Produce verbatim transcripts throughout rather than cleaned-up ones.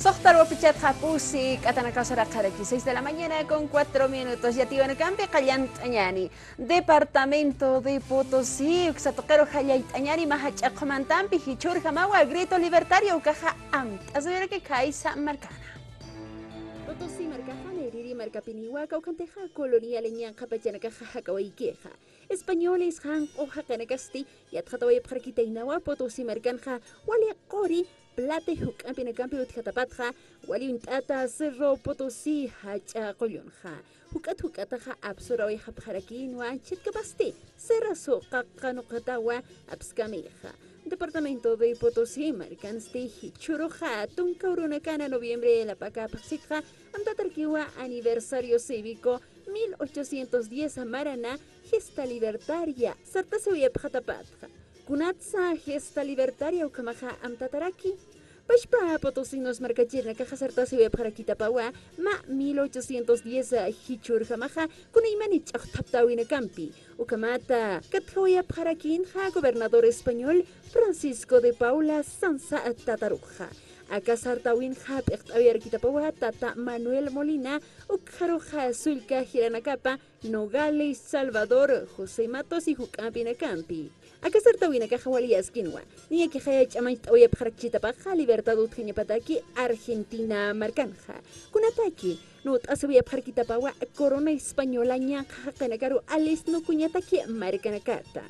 Suxtar wapichatxa pusi k'atanakaw saraqaraki, seis de la mañana con cuatro minutos. Yatiwanakampi qallant'añani. Departamento de Potosí, uksa tuqiru jallayt'añani mä jach'a qhumantampi, jichhürjamawa Grito Libertario, ukaxa amt'asuyaraki khaysa markana. Potosí markaxa nayrïri markapiniwa, kawkhantixa colonial ñanqha pachanakaxa jakawaykixa. Españoles janq'u jaqinakasti yatxatawayapxarakitaynawa Potosí markanxa wali quri plata juk'ampinakampi utjatapatxa, wali uñt'ata Cerro Potosí jach'a qullunxa. Juk'at juk'ataxa apsurawayxapxarakïnwa, anchhitkapasti Cerro Suqaqa nuqatawa apskamixa. Departamento de Potosí markansti jichhüruxa tunka urunakana noviembre lapaka phaxsitxa amtatarakiwa aniversario cívico mil ochocientos diez marana Gesta Libertaria sartasiwayapxatapatxa. Kunatsa Gesta Libertaria ukhamaxa amtataraki? Pachpa potosinos markachirinakaxa sartasiwayapxarakitapawa mä mil ochocientos diez jichhürjamaxa kunaymani ch'axthaptäwinakampi. Ukhamata katjawayapxarakïnxa gobernador español Francisco de Paula Sanza tatarukxa. Aka sartäwinxa p'iqt'awirakitapawa tata Manuel Molina, ukxaruxa sullka jilanakapa Nogales, Salvador, José Matos y juk'ampinakampi. Aka sartäwinakaxa waliyaskinwa, niyakixaya ch'amañcht'awayapxarakchitapaxa libertad utjañapataki Argentina markanxa. Kunataki nuwt'asiwayapxarakitapawa corona española ñanqha jaqinakaru alisnukuñataki markanakata.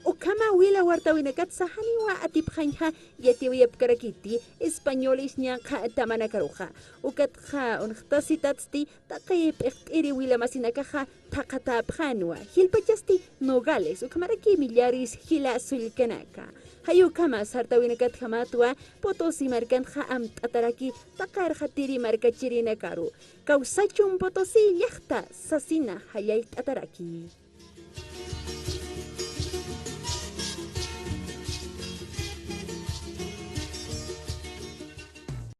Ukhama wila wartäwinakatsa janiwa atipxañja yatiwayapkarakiti españoles ñanqha tamanakaruxa. Ukatxa unxtasitatsti taqi p'iqt'iri wilamasinakaxa thaqhatäpxänwa. Jilpachasti Nogales, ukhamaraki Millares jila sullkanaka. Jay ukhama sartäwinakatjamatwa Potosí markanxa amt'ataraki taqi arxatiri markachirinakaru. Kawsachun Potosí llaqta sasina jallayt'ataraki.